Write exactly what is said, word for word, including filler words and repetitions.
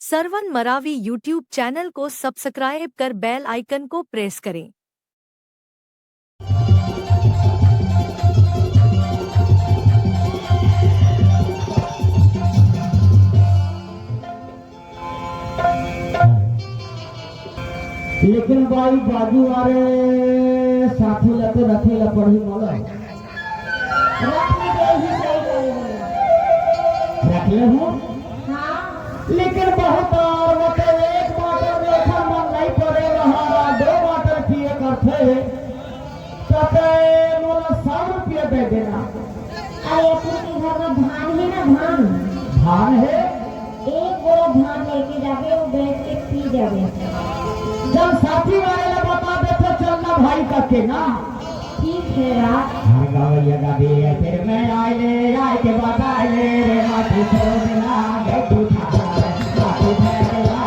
Sarwan Maravi YouTube channel को subscribe कर बेल आइकन को प्रेस करें। लेकिन बाई बाजू वाले साथी ला तो रखे ला पड़ही मोला। रख ले दे ही सही करे हो। रख ले हूँ। हाँ। लेकिन बहुत और वो तो एक बोतल में एखर मन नहीं पड़े रहा, दो बोतल पिए करथे। तो ते मोला सौ रुपया दे देना। अरे, अपन के घर में धान हे ना, धान। धान हे? एक बोरा धान लेके जाबे, वो बेच के पी जाबे। जब साथी वाले ला बता देथे, चलना भाई कके ना। ठीक हे रात। हर गवैया गाबे, फिर मैं आए ले, आए के बाद आए ले, रे माटी छोड़ देना, गड्डू खा, माटी फेंक देना।